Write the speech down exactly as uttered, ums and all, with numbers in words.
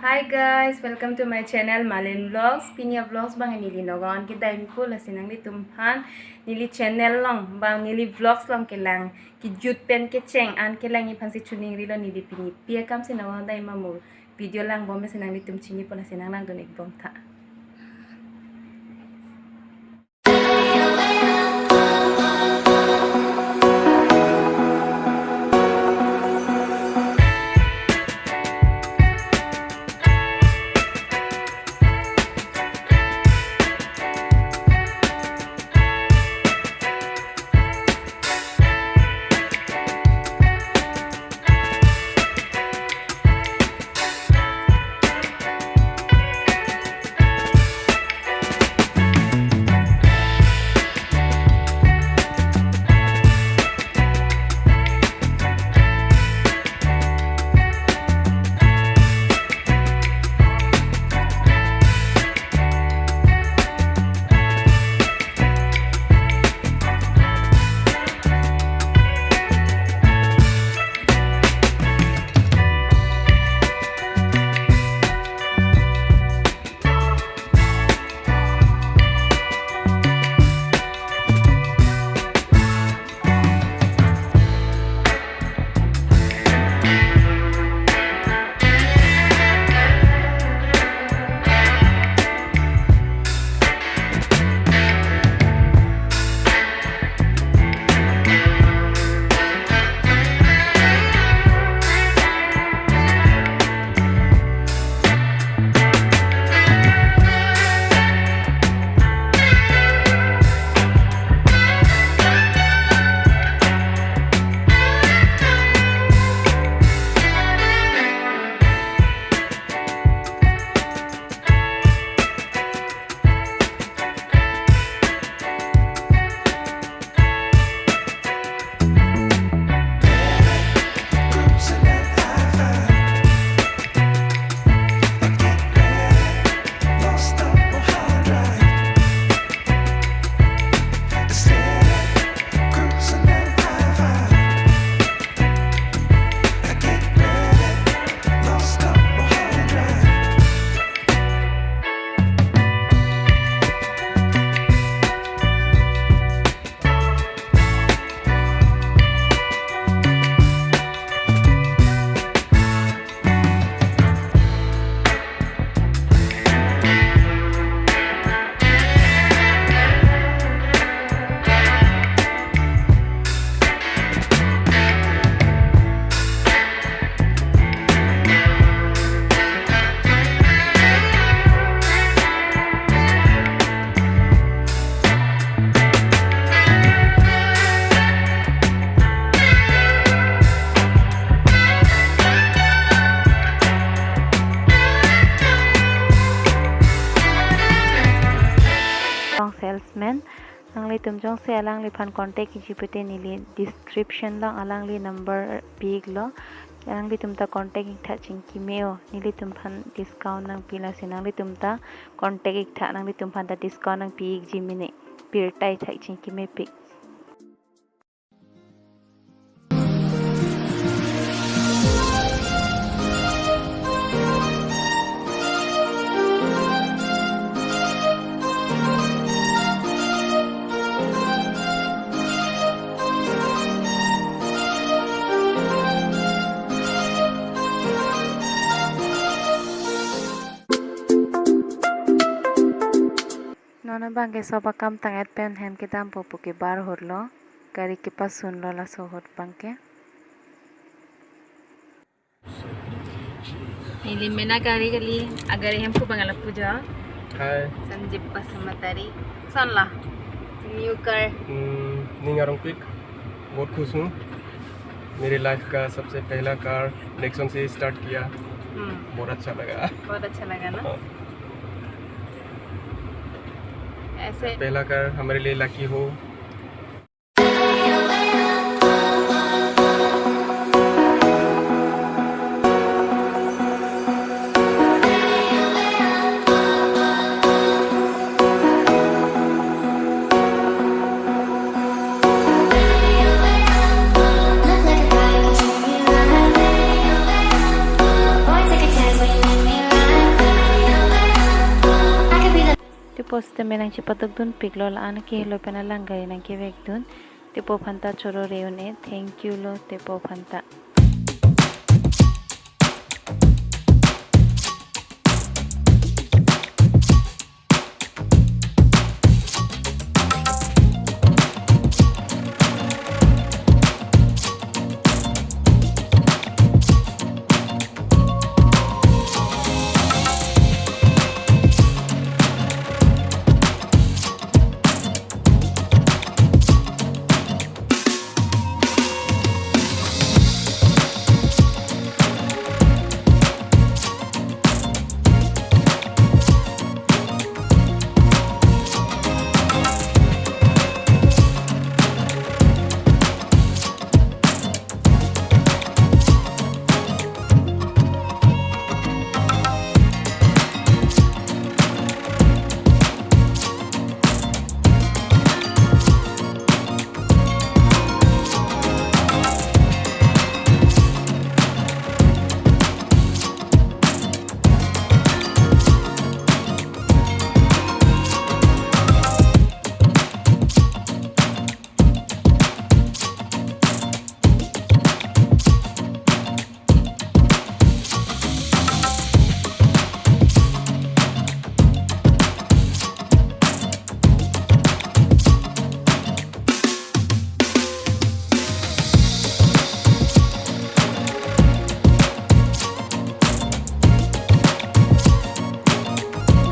Hi guys, welcome to my channel Malin Vlogs. Pini a-vlogs abang neli Nagaon kedampo, lasi nanglitumphan neli channel along abang neli vlogs along kelang kejut pen kecheng an kelang iphan si choningrilo neli pini. Pi akam si Nagaon dam ma mo video langbom si nanglitum chinipo, lasi nanglangdun-ik bomtha. Long salesman, nanglitum jongsi alangliphan contact-ikji pute neli description along alangli number pi-iklo. Nanglitum ta contact-iktha chingki me-o, nelitumphan discount nangpi, lasi nanglitum ta contact-iktha, nanglitumphan ta discount nangpi-ikji mene, pirta-iktha chingki mepik. Non abangke sob akam tang-et pen hem kedampo pu kebar ahutlo, gari kepasunlo laso ahut abangke. Neli mena gari kali, agari hemphu abang lapu jo. Hi. Sanjeev Basumatary. Koson la? New car. Hmm, ning arongpik. बहुत खुश हूँ। मेरी लाइफ का सबसे पहला car Nexon से स्टार्ट किया। हम्म। बहुत अच्छा लगा। बहुत अच्छा लगा ना? हाँ। ऐसे पहला कार हमारे लिए लकी हो। Tame nangchepadukdunpiklo, la-an kehelo pen alang gari nangkevekdun. Tepo aphanta choro re un-e. Thank you lo tepo aphanta.